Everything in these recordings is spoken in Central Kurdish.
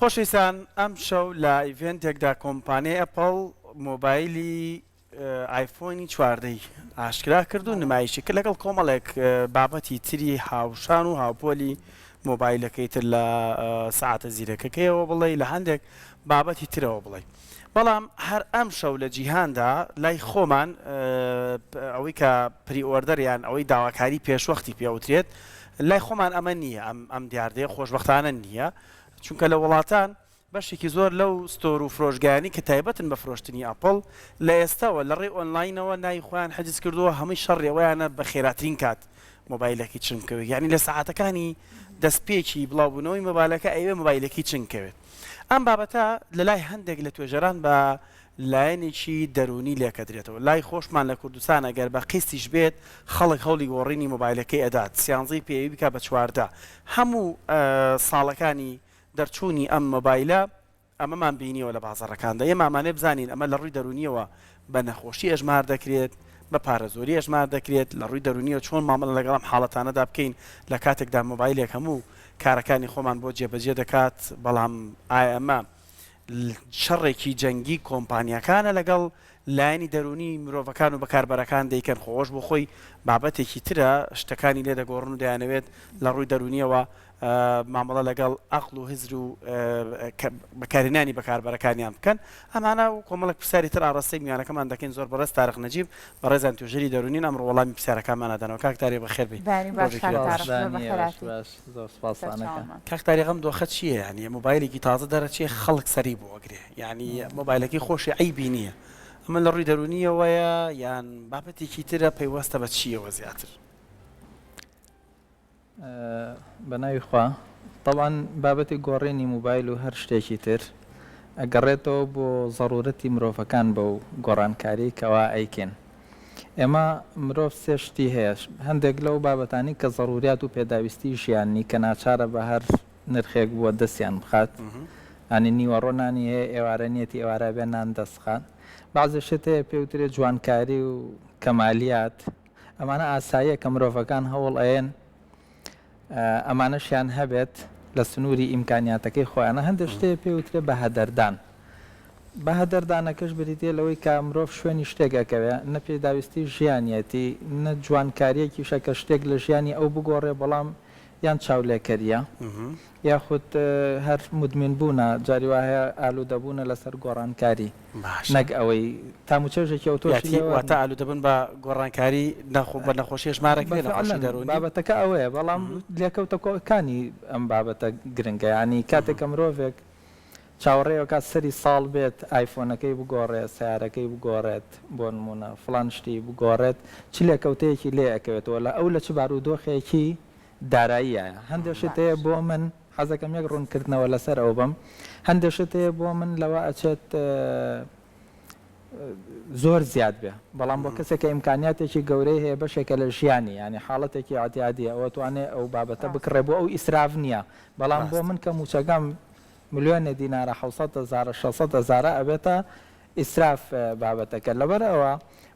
خۆشەویستان ئەمشەو لە event ێکدا کۆمپانیای ئەپڵ مۆبایلی ئایفۆنی چواردەی ئاشکرا کرد و نمایشی کرد لەگەڵ کۆمەڵێک بابەتی تری هاوشان و هاوپۆلی مۆبایلەکەی تر لە سەعاتە زیرەکەکەیەوە بڵێ لە هەندێک بابەتی ترەوە بڵێ بەڵام هەر ئەم شەو لە جیهاندا لای خۆمان ئەوەی کە pre-order یان ئەوەی داواکاری پێشوەختی پێوترێت لای خۆمان ئەمە نییە ئەم ئەم دیاردەیە خۆشبەختانە نییە چونکە لە وڵاتان بەشێکی زۆر لەو store و فرۆشگایانەی کە تایبەتن بە فرۆشتنی ئەپڵ لە ئێستاوە لە ڕێی ئۆنلاینەوە ناوی خۆیان حجز کردووە هەمووی شەڕی ئەوەیانە بە خێراترین کات مۆبایلەکەی چنگ بکەوێت یانی لە سەعاتەکانی دەستپێکی بڵاوبوونەوەی مۆبایلەکە ئەیەوێ مۆبایلەکەی چنگ کەوێت ئەم بابەتە لە لای هەندێک لە توێژەران بە لایەنێکی دەروونی لێکەدرێتەوە لای خۆشمان لە کوردستان ئەگەر بە قیستیش بێت خەڵک هەوڵی گۆڕینی مۆبایلەکەی ئەدات سیانزەی پێ بکا بە 14 هەموو ساڵەکانی دەرچوونی ئەم مۆبایلە ئەمەمان بینیوە لە بازاڕەکاندا، ئێمە ئەمانەوێ بزانین ئەمە لە ڕووی دەروونییەوە بە نەخۆشی ئەژمار دەکرێت، بە پارە زۆری ئەژمار دەکرێت، لە ڕووی دەروونییەوە چۆن مامەڵە لەگەڵ ئەم حاڵەتانەدا بکەین لە کاتێکدا مۆبایلێک هەموو کارەکانی خۆمان بۆ جێبەجێ دەکات، بەڵام ئایا ئەمە شەڕێکی جەنگی کۆمپانیاکانە لەگەڵ لایەنی دەروونی مرۆڤەکان و بەکاربەرەکان دەیکەن، خۆ ئەوەش بۆ خۆی بابەتێکی ترە، شتەکانی لێ دەگۆڕن و دەیانەوێت لە ڕووی دەروونییەوە مامەڵە لەگەڵ ئەقڵ و هزر و بەکارهێنانی بەکاربەرەکانیان بکەن. ئەمانە و کۆمەڵێک پرسیاری تر ئاڕاستەی میوانەکەمان دەکەین. زۆر بەڕێز تارق نەجیب، بەڕێزیان توێژەری دەروونین، ئەمڕۆ وەڵامی پرسیارەکانمان ئەدەنەوە. کاک تاریق بەخێر بێی. بەیانی باش ڕۆژێکی کاک لێ تارق، باش. زۆر بەیانی بەخێر ئێوەش هاتی. باش، زۆر سوپاستان ئەکەم. سەرچاومان. کاک تاریق ئەم دۆخە چییە یانی مۆبایلێکی تازە دەرەچێ خەڵک سەری بۆ ئەگرێ یانی مۆبایلەکەی خۆشی عەیبی نییە ئەمە لە ڕووی دەروونییەوەیە یان بابەتێکی ترە پەیوەستە بە چییەوە زیاتر؟ بە ناوی خوا تەبعەن بابەتی گۆڕینی موبایل و هەر شتێکی تر ئەگەڕێتەوە بۆ زەڕورەتی مرۆڤەکان بەو گۆڕانکاری کەوا ئەیکەن ئێمە مرۆڤ سێ شتی هەیە هەندێک لەو بابەتانی کە زەڕوریات و پێداویستی ژیاننی کە ناچارە بە هەر نرخێک بووە دەستیان بخات ینی نیوەڕۆ نانی هەیە ئێوارە نیەتی ئێوارە بێ نان دەست خات بەعزێ شت هەیە پێوترێ جوانکاری و کەمالیات ئەمانە ئاساییە کە مرۆڤەکان هەوڵ ئەیەن ئەمانەشیان هەبێت لە سنووری ئیمکانیاتەکەی خۆیانە هەندێک شتێ پێ وترێ بە هەدەردان بە هەدەردانەکەش بریتیە لەوەی کە مرۆڤ شوێنی شتێک ئەکەوێ نە پێداویستی ژیانیەتی نە جوانکاریەکیشە کە شتێک لە ژیانی ئەو بگۆڕێ بەڵام یان چاولێکەریە یاخود هەر مودمین بوونە، جاری وا هەیە ئالوودەبوونە لەسەر گۆڕانکاری نەک ئەوەی تام و چێژێکی ئەوتۆشی لێ وەرنە. واتە ئالوودەبوون بە گۆڕانکاری بە نەخۆشی هەژمارەکرێ نەخۆشی دەروونی؟ بابەتەکە ئەوەیە، بەڵام لێکەوتەکانی ئەم بابەتە گرنگە، یانی کاتێک کە مرۆڤێک چاوەڕێی ئەکات سەری ساڵ بێت ئایفۆنەکەی بگۆڕێ، سەیارەکەی بگۆڕێت، بۆ نموونە فڵان شتی بگۆڕێت، چ لێکەوتەیەکی لێ ئەکەوێتەوە، لە ئەو لە چ بارودۆخێکی داراییایە هەندێ شت هەیە بۆ من حەزەکەم یەک ڕوونکردنەوە لەسەر ئەو بم هەندێ شت هەیە بۆ من لەوە ئەچێت زۆر زیاد بێ بەڵام بۆ کەسێک کە ئیمکانیاتێکی گەورەی هەیە بەشێکە لە ژیانی یانی حاڵەتێکی ئیعتیادیە ئەوە توانێ ئەو بابەتە بکڕێ بۆ ئەو ئیسراف نییە بەڵام بۆ من کە مووچەکەم ملیۆنێ دینارە حەوسەد هەزارە شەسەد هەزارە ئەبێتە ئیسراف بابەتەکە لەبەر ئەوە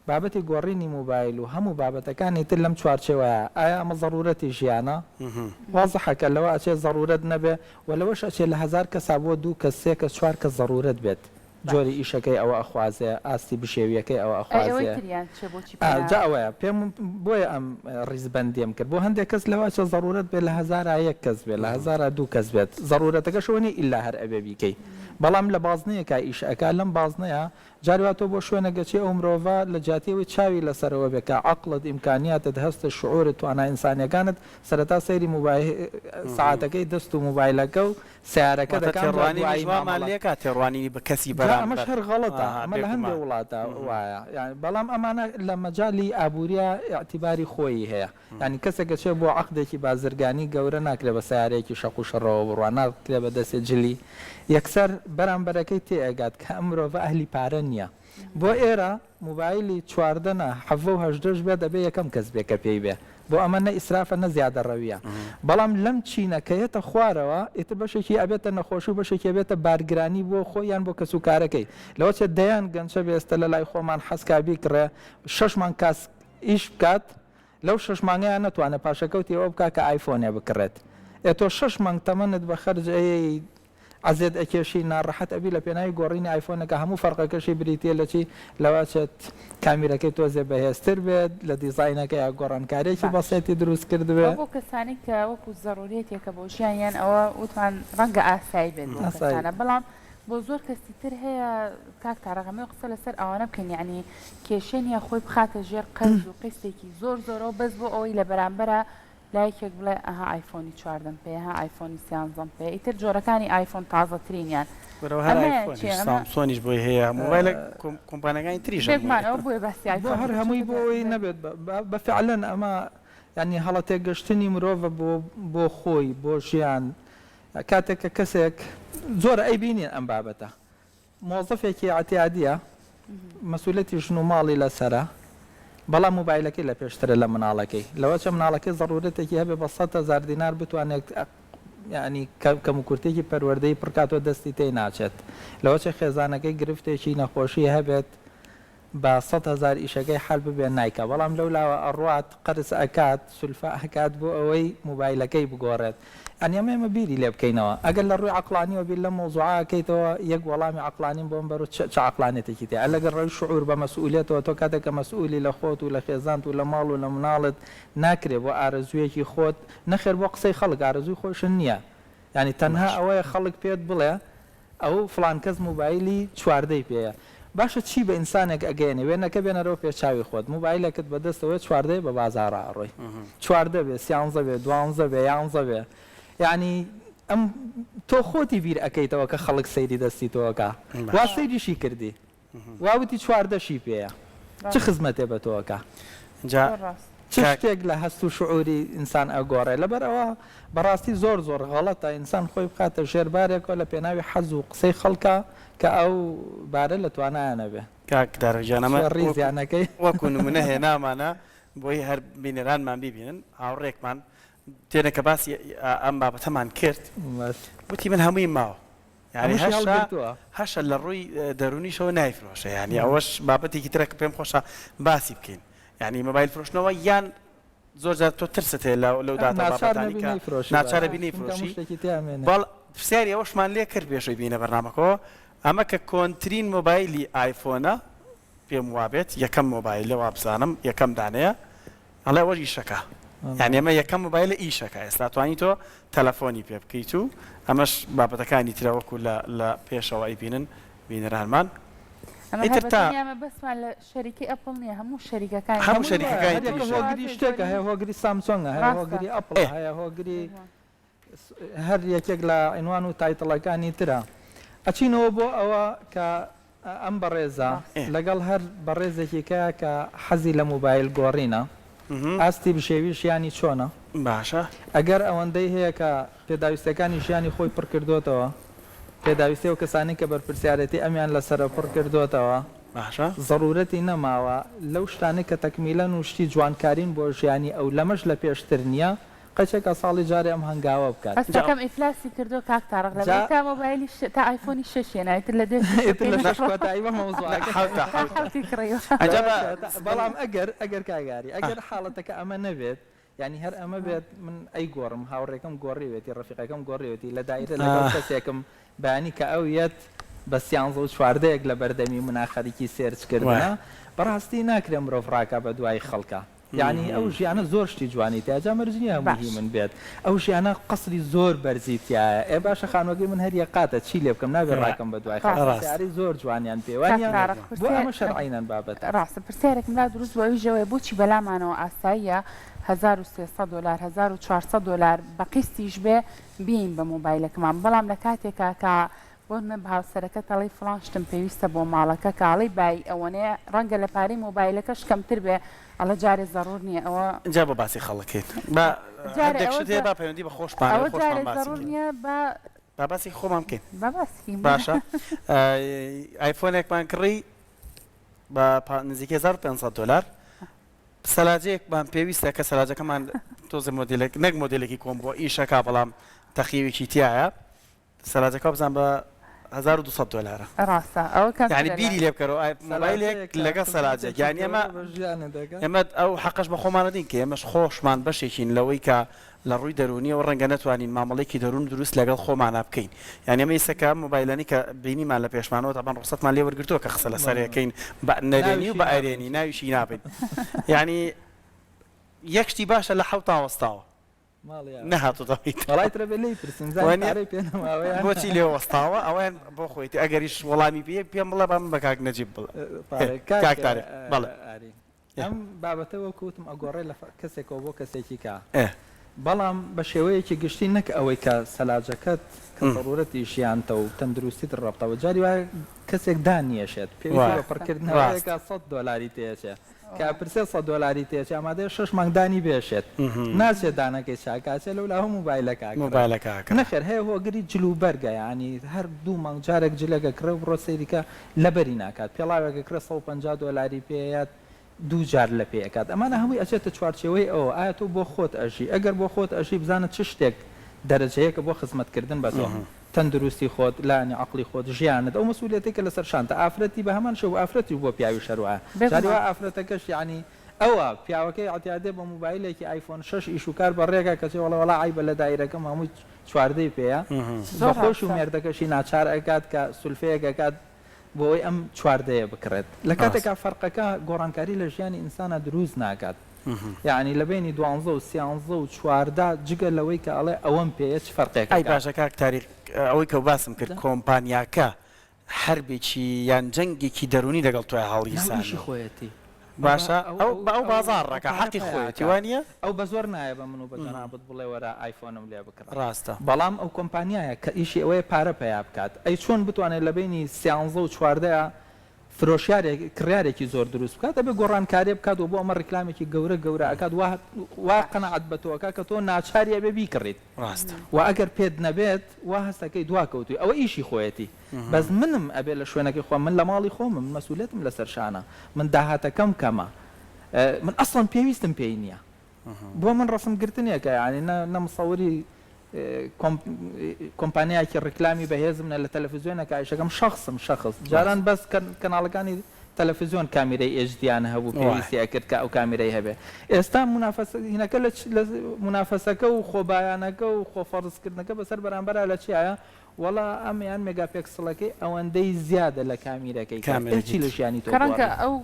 بابەتی گۆڕینی موبایل و هەموو بابەتەکانی تر لەم چوارچێوەیە ئایا ئەمە زەڕورەتی ژیانە؟ وازحە کە لەوە ئەچێ زەڕورەت نەبێ و لەوەش ئەچێ لە هەزار کەسا بۆ دوو کەس سێ کەس چوار کەس زەڕورەت بێت جۆری ئیشەکەی ئەوە ئەخوازێ ئاستی بژێویەکەی ئەوە ئەی ئەوەی ئەخوازێ تریان چیە بۆچی ئا پەنا؟ جا ئەوەیە پێم بۆیە ئەم ڕیزبەندیەم کرد بۆ هەندێک کەس لەوە ئەچێ زەڕورەت بێ لە هەزارا یەک کەس بێ لە هەزارا دوو کەس بێت زەڕورەتەکەش ئەوە نیە ئیلا هەر ئەبێ بیکەی بەڵام لە بازنەیەکا ئیش ئەکا لەم بازنەیە جاری وا تۆ بۆ شوێنێک ئەچی ئەو مرۆڤە لە جیاتی ئەوەی چاوی لەسەرەوە بێ کە عەقڵت ئیمکانیاتت هەستت شعورت توانا ئینسانیەکانت سەرەتا سەیری موبای سەعاتەکەی دەست و موبایلەکە و سەیارەکە واتە دەکا ئەمجا تێڕوانینیش دوایی وامان مامەڵە لێکا تێڕوانینی بە کەسی جا ئەمەش بەرامبەر هەر غەڵەتە ئاها ئەمە لە هەندێ بێگومان وڵاتا وایە یانی بەڵام ئەمانە لە مەجالی ئابووریا ئیعتیباری خۆیی هەیە یانی کەسێک ئەچێ بۆ عەقدێکی بازرگانی گەورە ناکرێ بە سەیارەیەکی شەق و شڕەوە بڕوا ناکرێ بە دەستێ جلی یەکسەر بەرامبەرەکەی تێ ئەگات کە ئەم مرۆڤە ئەهلی پارە نیە بۆ ئێرە موبایلی 14 نا حەڤە و هەژدەش بێت ئەبێ یەکەم کەس بێ کە پێی بێ بۆ ئەمە نە ئیسرافە نە زیادەڕەویە بەڵام لەم چینە کە یەتە خوارەوە ئیتر بەشێکی ئەبێتە نەخۆشی و بەشێکی ئەبێتە بارگرانی بۆ خۆی یان بۆ کەسوکارەکەی لەوەچێ دەیان گەنچە بێ ئێستە لەلای خۆمان حەزکا بیکڕێ شەش مانگ کاس ئیش بکات لەو شەش مانگەیا نەتوانێ پاشەکەوتی ئەوە بکا کە ئایفۆنێ بکڕێت ئێ تۆ شەش مانگ تەمەنت بە خەرج ئەیەی. عەزێت ئەکێشی ناڕەحەت ئەبی لە پێناوی گۆڕینی ئایفۆنەکە هەموو فەرقەکەشی بریتیە لە چی لەوەچێت کامیرەکەی تۆزێ بەهێزتر بێت لە دیزاینەکەیا گۆڕانکاریەکی باش بەسێتی دروست کردبێ. ئەوە بۆ کەسانی کە وەکو زەڕوریەتێکە بۆ ژیانیان ئەوە وتمان ڕەنگە ئاسایی بێت بۆ ئاسایی. کەسانە بەڵام بۆ زۆر کەسی تر هەیە کاک تارق ئەمەوێ قسە لەسەر ئەوانە بکەین یەعنی کێشە نیە خۆی بخاتە ژێر قەرز و قیستێکی زۆر زۆرەوە بەس بۆ ئەوەی لە بەرامبەرا لایکێک بڵێ ئەها ئایفۆنی چواردەم پێیە ها ئایفۆنی سیانزەم پێیە ئیتر جۆرەکانی ئایفۆن تازەترینیان وەرەوە هەر ئەمەیە ئایفۆنیش چیە ئەمە سامسۆنیش بۆی هەیە مۆبایلە کۆمپانیاکانی تریش هەمووی بێگومان ئەوە بۆیە باسی بۆ ئایفۆن هەر دەکەم هەمووی چونکە بۆ ئەوەی نەبێت بە فعلەن ئەمە یانی هەڵە تێگەشتنی مرۆڤە بۆ بۆ خۆی بۆ ژیان کاتێک کە کەسێک زۆر ئەیبینین ئەم بابەتە مۆزەفێکی ئیعتیادیە مەسولەتی ژن و ماڵی لەسەرە بەڵام موبایلەکەی لە پێشترە لە مناڵەکەی لەوەچە مناڵەکەی زەڕورەتێکی هەبێ بە 100,000 دینار بتوانێت یانی کەموکورتیەکی پەروەردەیی پڕکاتەوە دەستی تێی ناچێت لەوەچە خێزانەکەی گرفتێکی نەخۆشی هەبێت بە 100,000 ئیشەکەی حەل ببێ نایکا بەڵام لەولاوە ئەڕوات قەرز ئەکات سولفە ئەکات بۆ ئەوەی موبایلەکەی بگۆڕێت یانی ئەمە ئێمە بیری لێ بکەینەوە ئەگەر لە ڕووی عەقڵانیەوە بیر لەم مەوزوعە ئەکەیتەوە یەک وەڵامی عەقڵانیم بۆم بەرو چ چ عەقڵانیەتێکی تیایە لەگەر ڕووی شعور بە مەسئولیەتەوە تۆ کاتێک کە مەسئولی لە خۆت و لە خێزانت و لە ماڵ و لە مناڵت ناکرێ بۆ ئارەزوویەکی خۆت نەخێر بۆ قسەی خەڵک ئارەزووی خۆیشت نیە یانی تەنها باش. ئەوەیە خەڵک پێت بڵێ ئەو فڵان کەس موبایلی چواردەی پێیە باشە چی بە ئینسانێک ئەگەیەنێ وێنەکە بێنەرەوە پێش چاوی خۆت موبایلێکت بە دەستەوەیە چواردەیە بە بازاڕا ئەڕۆی 14 بێ سیانزە بێ دوانزە بێ یانزە بێ یانی ئەم تۆ خۆتی بیر ئەکەیتەوە کە خەڵک سەیری دەستی تۆ ئەکا وا باش. سەیریشی کردی وا وتی چواردەشی پێیە چ خزمەتێ بە تۆ ئەکا؟ جا زۆر ڕاست. چ کاک. شتێک لە هەست و شعوری ئینسان ئەگۆڕێ؟ لەبەر ئەوە بەڕاستی زۆر زۆر غەڵەتە ئینسان خۆی بخاتە ژێر بارێکەوە لە پێناوی حەز و قسەی خەڵکا کە ئەو بارە لە توانایا نەبێ. کاک دارا گیان ئەمە چیە وەکو ڕیزیانەکەی. وەکو نمونە هێنامانە بۆی هەر بینەرانمان بیبینن هاوڕێکمان تێنە کە باسی ئەم بابەتەمان کرد باش. وتی من هەموویم ماوە یانی هەمووشی هەشە هەڵگرتووە. هەشە لە ڕووی دەروونیشەوە نایفرۆشێ یانی ئەوەش بابەتێکی ترە کە پێم خۆشە باسی بکەین یانی مۆبایل فرۆشتنەوە یان زۆر جار تۆ ترست هەیە لە لەو داتا و ناچار بابەتانی نەبی کە نەیفرۆشی ناچارە باشە بی چونکە هەموو نەیفرۆشی شتێکی تیا ئەمێنێ. بەڵ پرسیاری ئەوەشمان لێ کرد پێش ئەوەی بێینە بەرنامەکەوە ئەمە کە کۆنترین مۆبایلی ئایفۆنە پێم وابێت یەکەم مۆبایلە وابزانم یەکەم دانەیە ئەڵێ ئەوەش ئیشەکە یانی ئەمە یەکەم مۆبایلە ئیشەکە ئێستا توانی تۆ تەلەفۆنی پێ بکەیت و ئەمەش بابەتەکانی ترە وەکو لە لە پێشەوە ئەیبینن بینەرانمان ئەمە هەر ئیتر بە تا تەنیا مەبەستمان لە شەریکەی ئەپڵ نییە هەموو شەریکەکانی هەموو تریش هەمووی وایە شەریکەکانی هەر یەکە تریشە هۆگری شتێکە هەیە هۆگری سامسۆنگە هەیە ڕاستە هۆگری ئەپڵە ئێ هەیە هۆگری بێگومان. هەر یەکێک لە عینوان و title ەکانی ترە. ئەچینەوە بۆ ئەوە کە ئەم بەڕێزە لەگەڵ هەر بەڕێزێکی کە کە حەزی لە موبایل گۆڕینە ئاستی بژێوی ژیانی چۆنە؟ باشە. ئەگەر ئەوەندەی هەیە کە پێداویستیەکانی ژیانی خۆی پڕ کردۆتەوە، پێداویستی ئەو کەسانەی کە بەرپرسیارێتی ئەمیان لەسەرە پڕ کردۆتەوە، باشە. زەڕورەتی نەماوە لەو شتانەی کە تەکمیلەن و شتی جوانکارین بۆ ژیانی ئەو لەمەش لە پێشتر نیە، قەچێکە ساڵی جارێ ئەم هەنگاوە بکات. جا. هەستەکەم ئیفلاسی کردوە کاک تارق جا. لەبەر تا مۆبایلی تا ئایفۆنی شەش هێنا ئیتر لە دوێ ئیتر شەشەکەی لە شەش نەکڕا. کۆتایی بە نا مەوزوعەکە. حەوتە تا حەوتە. حەوتی کڕیوە. ئەجا لەوە بە چێ من بەڵام ئەگەر ئەگەر کاک ئاری ئەگەر حاڵەتەکە ئەمە نەبێت یانی هەر ئەمە بێت من ئەیگۆڕم هاوڕێکەم گۆڕیوێتی ڕەفیقەکەم گۆڕیوێتی لە دایرە لەگەڵ کەسێکم بەیانی کە ئەو یەت بە سیانزە و چواردەیەک لە بەردەمی منا خەریکی search کردنە بەڕاستی ناکرێ مرۆڤ ڕاکا بە دوای خەڵکا یانی ئەو ژیانە زۆر شتی جوانی تیایە جا مەرج نیە هەمووی هی من بێت ئەو ژیانە قەسری زۆر بەرزی تیایە ئێ باشە خانوەکەی من هەر یەک قاتە چی لێ بکەم نابێ ڕاکەم بە دوای خەڵک سەیارەی زۆر جوانیان پێ وانیە بۆ ئەمە شەرعینەن بابەتە. ڕاستە پرسیارێکم لا دروست بوو ئەویش ئەوەیە بۆچی بەلامانەوە ئاساییە 1300 دۆلار 1400 دۆلار بە قیستیش بێ بیەین بە مۆبایلەکەمان بەڵام لە کاتێکا کە بۆ نمونە بە هاوسەرەکەت ئەڵێی فڵان شتم پێویستە بۆ ماڵەکە کە ئەڵێی بایی ئەوەنەیە ڕەنگە لە پارەی مۆبایلەکەش کەمتر بێ ئەڵێ جارێ زەڕوور نییە ئەوە جا بۆ باسی خەڵک کەین با جارێ هەندێک ئەوە شت هەیە با پەیوەندی بە خۆشمانەوە ئەوە خۆشمان جارێ باسی زەڕوور کەین نییە با با باسی خۆمان بکەین با باسی کەین باشە ئایفۆنێکمان کڕی بە نزیکەی 1500 دلار سەلاجەیەکمان پێویستە کە سەلاجەکەمان تۆزێ مۆدیلێک نەک مۆدیلێکی کۆن بووە ئیشەکا بەڵام تەخیوێکی تایە سەلاجەکە بزان بە 1200 دۆلارە. ڕاستە ئەوە کەمترە یانی لە. بیری لێ بکەرەوە ئای مۆبایلێک سەلاجەیەکە لەگەڵ سەلاجەیەک خزمەتێکی یانی ئێمە گەورە بە ژیانت دەکات. ئێمە ئەو حەقەش بە خۆمان ئەدەین کە ئێمەش خۆشمان بەشێکین لەوەی کە لە ڕووی دەروونیەوە ڕەنگە نەتوانین مامەڵەیەکی دەروون دروست لەگەڵ خۆمانا بکەین یانی ئێمە ئیستا کە ئەم مۆبایلانەی کە بینیمان لە پێشمانەوە تەبعەن ڕوخسەتمان لێ وەرگرتووە کە قسە لەسەر بەڵێ ئەکەین بە نەرێنی و ناویشی بە نابەین ئەرێنی ناویشی نابەین یانی یەک شتی باشە لە حەوتا وەستاوە. ماڵی ئاوا. نەهاتۆتە مەیدان. وەڵای ترە بێ لێی پرسین بزانین وانیە؟ پارەی پێ نەماوە یان نا. بۆچی لێ وەستاوە ئەوەیان بۆ خۆیەتی ئەگەریش وەڵامی پێیە پێم بڵێ با من بە کاک نەجیب بڵێم. تارێک کاک کاک تارێک بەڵێ. ئاری ئەم بابەتە وەکو وتم ئەگۆڕێ لە کەسێکەوە بۆ کەسێکی کە. ئێ. بەڵام بە شێوەیەکی گشتی نەک ئەوەی کە سەلاجەکەت کە زەرورەتی ژیانتە و تەندروستیت ڕەبتە جاری وایە کەسێک دانیەشێت پێویستی بە ڕاستە. پڕکردنەوەیەکە سەت دۆلاری تێچێ. کە ئەپرسێت سەت دۆلاری تێچێ ئامادەیە شەش مانگ دانی بێشێت ناچێت دانەکەی چاکا ئەچێ لەولاوە موبایلەکە ئەکڕێ مۆبایلەکە ئەکڕێ. نەخێر هەیە هۆگری جل و بەرگە یانی هەر دوو مانگ جارێک جلێک ئەکڕێ و بڕۆ سەیری کە لەبەری ناکات پێڵاوێک ئەکڕێ 150 دۆلاری پێیەت دوو جار لە پێ ئەکات ئەمانە هەمووی ئەچێتە چوارچێوەی ئەوە ئایا تۆ بۆ خۆت ئەژی ئەگەر بۆ خۆت ئەژی بزانە چ شتێک دەرەجەیەکە بۆ خزمەت کردن بە تۆ تەندروستی خۆت، لایەنی عەقڵی خۆت، ژیانت، ئەو مەسئولیەتەی کە لەسەر شانتە، ئافرەتی بە هەمان شێوە ئافرەتیش بۆ پیاویش هەر وایە، جاری بێگومان. وا ئافرەتەکەش یەعنی ئەوە پیاوەکەی ئیعتیادێ بە موبایلێکی ئایفۆن شەش ئیش و کار بەڕێکا کەچی ئەڵێ وەڵا عەیبە لە دایرەکەم هەمووی چواردەی پێیە، زۆر بە خۆشی و ڕاستە. مێردەکەشی ناچار ئەکات کە سولفەیەک ئەکات بۆ ئەوەی ئەم چواردەیە بکڕێت لە کاتێکا فەرقەکە گۆڕانکاری لە ژیانی ئینسانا دروست ناکات یەعنی لە بەینی دوانزە و سیانزە و 14 جگە لەوەی کە ئەڵێ ئەوەم پێیە چ فەرقێک ئەی ئەکات؟ باشە کاک تاریق ئەوەی کە باسم کرد کۆمپانیاکە حەربێکی یان جەنگێکی دەروونی لەگەڵ تۆیا ناو ئیشی هەڵگیرساندوە خۆیەتی باشە ئەو ئەو ئەو ئەو ئەو بازاڕەکە پارە حەقی پەیا خۆیەتی ئەکا وانیە؟ ئەو بە زۆر نایە بە من و بە جەنابت بڵێ وەرە ئایفۆنم لێ بکڕە ڕاستە. بەڵام ئەو کۆمپانیایە کە ئیشی ئەوەیە پارە پەیا بکات ئەی چۆن بتوانێت لە بەینی سیانزە و چواردەیا فرۆشیارێک کڕیارێکی زۆر دروست بکات ئەبێ گۆڕانکاریە بکات و بۆ ئەمە ڕیکلامێکی گەورە گەورە ئەکات وا وا قەناعەت بە تۆ ئەکات کە تۆ ناچاری ئەبێ بیکڕیت ڕاستە. و ئەگەر پێت نەبێت وا هەست ئەکەی دواکەوتووی ئەوە ئیشی خۆیەتی بەس منم ئەبێ لە شوێنەکەی خۆم من لە ماڵی خۆمم من مەسئولیەتم لەسەر شانە من داهاتەکەم کەمە من ئەسڵەن پێویستم پێی نییە بۆ من ڕەسم گرتنێکە یانی نە نە مصوری کۆمپانیایەکی ڕیکلامی بەهێزم نە لە تەلەفزیۆنەکە ئیشەکەم شەخسم شەخس جاران بەس کەناڵەکانی تەلەفزیۆن کامیرەی HD یان هەبوو پێویستی ئەکرد کە ئەو کامیرەی هەبێ ئێستا منافەسە هینەکە لە منافەسەکە و خۆبایانەکە و خۆفەرزکردنەکە بەسەر بەرامبەرا لە چیایە وەڵا ئەمیان مێگاپێکسڵەکەی ئەوەندەی زیادە لە کامیرەکەی کە ئێ چی لە ژیانی تۆ کە ڕەنگە گۆڕی؟ ئەو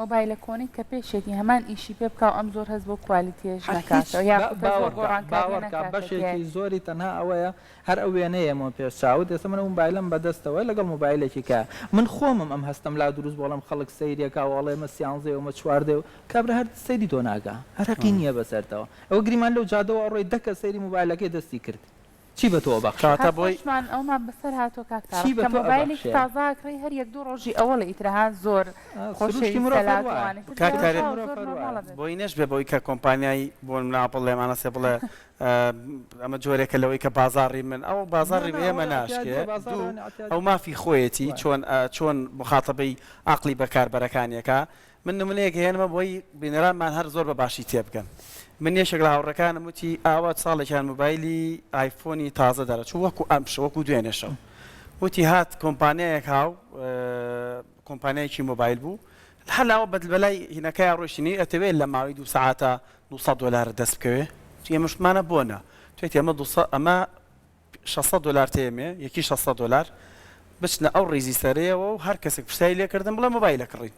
مۆبایلە کۆنەی کە پێشێتی هەمان ئیشی پێ بکا و ئەم زۆر هەست بەو quality یەش هەر هیچ نەکاتەوە یاخود هەست بەو باوەڕکە گۆڕانکاریە باوەڕکە نەکاتە بەشێکی تیای. زۆری تەنها ئەوەیە هەر ئەو وێنەیە ئێمە پێش چاوت ئێستا من ئەو مۆبایلەم بەدەستەوەیە لەگەڵ مۆبایلێکی کە من خۆمم ئەم هەستەم لا دروست بوو ئەڵێم خەڵک سەیریەکا و ئەڵێ ئەمە سیانزەیە و ئەمە چواردەیە و کابرا هەر سەیری تۆ ناکا هەر هەقی نییە بەسەرتەوە ئەوە گریمان لەو جادەوە ئەڕۆی دە کەس سەیری مۆبایلەکەی دەستی کرد چی بە تۆ ئەبەخشێ؟ کەواتە هەر بۆی. خۆشمان ئەومان بەسەر هاتووە کاک چی تارق بە کە تۆ مۆبایلێکی ئەبەخشێ؟ تازە ئەکڕی هەر یەک دوو ڕۆژی ئەوەڵی ئیتر ها زۆر سروشتی خۆشەویستە مرۆڤ هەر لات وایە. وانە تر کاک زۆر تارق سروشتی تەواو مرۆڤ زۆر هەر وایە. نۆرماڵە بێت. بۆی نەشبێ بەوەی کە کۆمپانیای بۆ نمونە ئاپڵ لێمانە سێ بڵێ ئەمە جۆرێکە لەوەی کە بازاڕی من ئەو نا بازاڕی نا ئێمە ئەوە ناشکێ ئیعتیادیە بازاڕ دوو یان ئەو ئیعتیادیە مافی خۆیەتی وایە. چۆن چۆن موخاتەبەی عەقڵی بەکاربەرەکانیەکا من نمونەیەک ئەهێنمە بۆی بینەرانمان هەر زۆر بە باشی تێبگەن من یەکێک لە هاوڕێکانم وتی ئاوا ساڵێکیان مۆبایلی ئایفۆنی تازە دەرەچوو وەکو ئەمشەو وەکو دوێنێ شەو وتی هات کۆمپانیایەک هاو کۆمپانیایەکی مۆبایل بوو هەر لاوە بەدل بەلای هینەکەیا ڕۆیشتینی ئەتەوێ لە ماوەی دوو سەعاتە 200 دۆلارت دەست بکەوێ وتی ئێمە شتمانە بۆ نا توێتی ئەمە 200 ئەمە 600 دۆلار تێمێ یەکی 600 دۆلار بچنە ئەو ڕیزی سەرەیەوە و هەر کەسێک پرسیاری لێکردن بڵێ مۆبایلە کڕین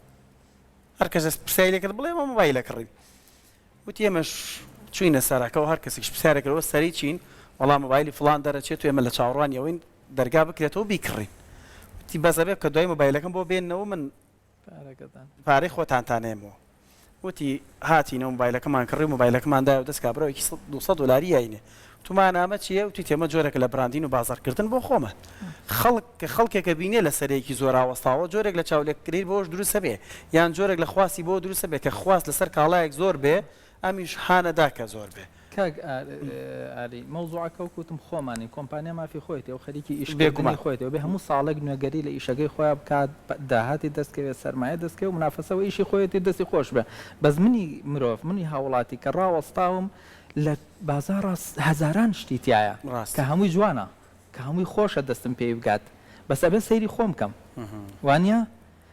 هەر کەسێک پرسیاری لێکرد بڵێ ئێمە مۆبایلە کڕین وتی ئێمەش چوینە سەرەکە و هەر کەسێکیش پرسیارێک کردەوە سەری چین وەڵا مۆبایلی فڵان دەرەچێت و ئێمە لە چاوەڕوانی ئەوەین دەرگا بکرێتەوە بیکڕین وتی بەس ئەبێ کە دوای مۆبایلەکەم بۆ بێننەوە من پارەی خۆتانتان ئێمەوە وتی هاتینەوە مۆبایلەکەمان کڕی و مۆبایلەکەمان دایەوە دەست کابراوێکی 200 دۆلاری یاینێ وتومان ئەمە چییە وتی ئەمە جۆرێکە لە branding و بازاڕکردن بۆ خۆمان خەڵک کە خەڵکێکە بینێ لە سەرەیەکی زۆر ئاوەستاوە جۆرێک لە چاولێککردنی بۆش دروست هەبێ یان جۆرێک لە خواستی بۆ دروست هەبێ کە خواست لەسەر کاڵایەک زۆر بێ ئەمیش هانەدا کە زۆر بێ. کاک ئاری مەوزوعەکە وەک وتم خۆمانین کۆمپانیا مافی خۆیەتی ئەو خەریکی ئیش کردنی بێگومان. خۆیەتی ئەبێ هەموو ساڵێک نوێگەری لە ئیشەکەی خۆیا بکات داهاتی دەست کەوێت سەرمایە دەست کەوێت مونافەسە وە ئیشی خۆیەتی دەستی خۆش بێ بەس منی مرۆڤ منی هاوڵاتی کە ڕاوەستاوم لە بازاڕا هەزاران شتی تیایە ڕاستە. کە هەمووی جوانە کە هەمووی خۆشە دەستم پێی بگات. بەس ئەبێ سەیری خۆم کەم وانە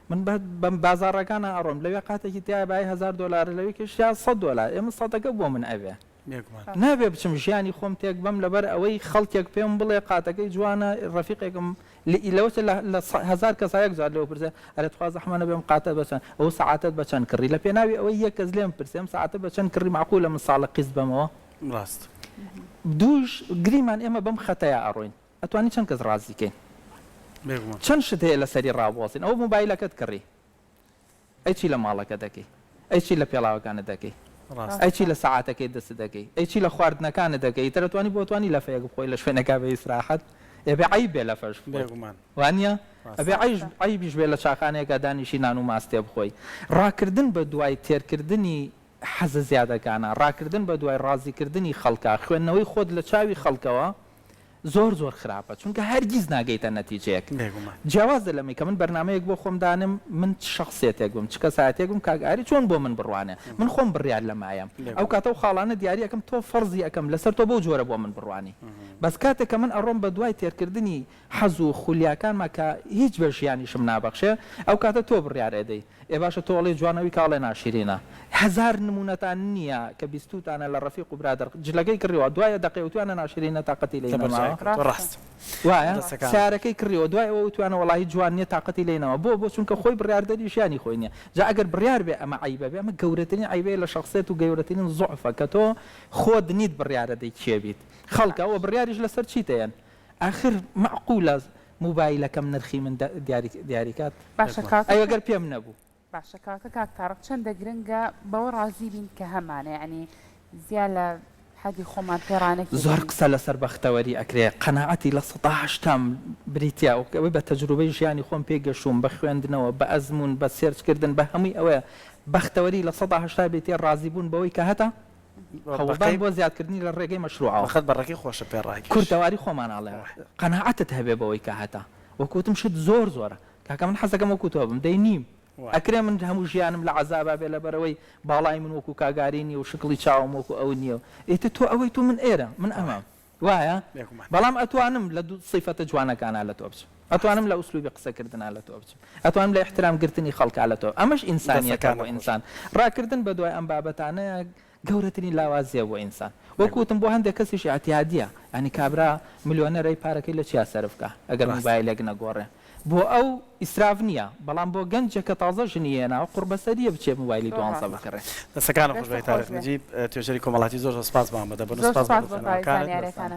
من بە بازاڕەکانا ئەڕۆم لەوێ قاتێکی تیایە بایی هەزار دۆلارە لەوێ کێشیا سەد دۆلار ئێ من سەدەکە بۆ من ئەبێ بێگومان. نابێ بچم ژیانی خۆم تێک بەم لەبەر ئەوەی خەڵکێک پێم بڵێ قاتەکەی جوانە ڕەفیقێکم لەوەچە لە هەزار کەسا یەک جار لێوە پرسێ ئەرێ تخوا زەحمە نەبێ ئەم قاتە بە چەند ئەو سەعاتەت بە چەند کڕی لە پێناوی ئەوەی یەک کەس لێم پرسێ ئەم سەعاتە بە چەند کڕی مەعقولە من ساڵە قیست بەمەوە؟ ڕاست. دووش گریمان ئێمە بەم خەتەیا ئەڕۆین ئەتوانی چەند کەس ڕازی کەین؟ بێگومان. چەند شت هەیە لەسەری ڕابوەستین ئەوە مۆبایلەکەت کڕی ئەی چی لە ماڵەکەت دەکەی؟ ئەی چی لە پێڵاوەکانت دەکەی؟ ڕاستە. ئەی چی لە سەعاتەکەی دەستت دەکەی؟ ئەی چی لە خواردنەکانت دەکەی؟ ئیتر ئەتوانی بۆ توانی لەفەیەک بخۆی لە شوێنەکا بە ئیسراحەت؟ ئەبێ عەیب بێ لەفەش بخۆی بێگومان. وانیە؟ ڕاستە. ئەبێ عەیش ڕاستە. عەیبیش بێ لە چاخانەیەکا دانیشی نان و ماستێ بخۆی. ڕاکردن بە دوای تێرکردنی حەزە زیادەکانا، ڕاکردن بە دوای ڕازیکردنی خەڵکا، خوێندنەوەی خۆت لە چاوی خەڵکەوە زۆر زۆر خراپە چونکە هەرگیز ناگەیتە نەتیجەیەک. بێگومان. جیاوازە لەمەی کە من بەرنامەیەک بۆ خۆم دانێم من چ شەخسیەتێک بم چ کەسایەتیەک بم کاک ئاری چۆن بۆ من بڕوانێ من خۆم بڕیار لەمایەم ئەو بێگومان. کاتە ئەو خاڵانە دیاری ئەکەم تۆ فەرزی ئەکەم لەسەر تۆ بەو جۆرە بۆ من بڕوانی بەس کاتێک کە من ئەڕۆم بە دوای تێرکردنی حەز و خولیاکانما کە هیچ بە ژیانیشم نابەخشێ ئەو کاتە تۆ بڕیار ئەدەی ئێ باشە تۆ ئەڵێی جوانە ئەوی کە ئەڵێ ناشرینە هەزار نمونەتان نیە کە بیستوتانە لە ڕەفیق و برادەر جلەکەی کڕیوە دوای دەقەی وتویانە ناشرینە تاقەتی لێی لەبەر نەماوە جای کەوتوە ڕاستە. ڕاست وایە دەستەکانت خۆش. سەیارەکەی کڕیوە دوای ئەوە وتویانە وەڵاهی جوان نیە تاقەتی لێی نەما بۆ بۆ چونکە خۆی بڕیاردەری ژیانی خۆی نیە جا ئەگەر بڕیار بێ ئەمە عەیبە بێ ئەمە گەورەترین عەیبەیە لە شەخسیەت و گەورەترین زوعفە کە تۆ خۆت نیت بڕیارەدەی کێ بیت خەڵکە وە بڕیاریش لەسەر چیت ئەیەن ئاخر مەعقولە موبایلەکەم نرخی من دیاری کات؟ باشە کاکە ئەی ئەگەر پێم نەبوو؟ باشە کاکە کاک تارق چەندە گرنگە بەوە ڕازی بین کە هەمانە یەعنی زیا لە حەدی خۆمان پێ زۆر ڕانەکێشین. قسە لەسەر بەختەوەری ئەکرێ قەناعەتی 80% بریتیە ئەوەی بە تەجروبەی ژیانی خۆم پێی گەشووم بە خوێندنەوە بە ئەزموون بە search کردن بە هەمووی ئەوەیە بەختەوەری 80% بریتیە ڕازی بوون بەوەی کە هەتە هەوڵدان بۆ زیادکردنی لە ڕێگەی مەشروعەوە. بەخت بەڕەکەی خۆشە پێ ڕاکێشی. کوردەواری خۆمان ئەڵێ قەناعەتت هەبێ بەوەی کە هەتە. وەکو وتم شت زۆر زۆرە. کاکە من حەزەکەم وەکو تۆ بم. دەی نیم. ئەکرێ من هەموو ژیانم لە عەزابا بێ لەبەرئەوەی باڵای من وەکو کاک ئاری نیە و شکڵی چاوم وەکو ئەو نیە و. ئیتر تۆ ئەوەیت و من ئێرە. من ئەمەم. وایە؟ بێگومان. بەڵام ئەتوانم لە سیفەتە جوانەکانا لە تۆ بچم. ئەتوانم لە ئوسلوبی قسەکردنا لە تۆ بچم. ئەتوانم لە ئیحترام گرتنی خەڵکا لە تۆ. ئەمەش ئینسانیەتە دەستەکانت بۆ خۆش. ئینسان. ڕاکردن بە دوای ئەم بابەتانەیا گەورەترین لاوازیە بۆ ئینسان. وەکو بێگومان. وتم بۆ هەندێک کەسیش ئیعتیادیە. یانی کابرا ملیۆنەرەی پارەکەی لە چیا سەرف کا ئەگەر ڕاستە. موبایلێک نەگۆڕێ. بۆ ئەو ئیسراف نیە. بەڵام بۆ گەنجێک کە تازە ژنی هێناوە قوڕبەسەریە بچێ موبایلی زۆر دوانزە ڕاستە. بکڕێ. دەستەکانت خۆش دەستت بێ خۆش تارق بێ. نەجیب توێژەری کۆمەڵاتی زۆر زۆر سپاس بۆ ئامادەبوون و زۆر سپاس بۆ سپاس بۆ تەواوی ڕوونکردنەوەکانت. زانیاریەکانت.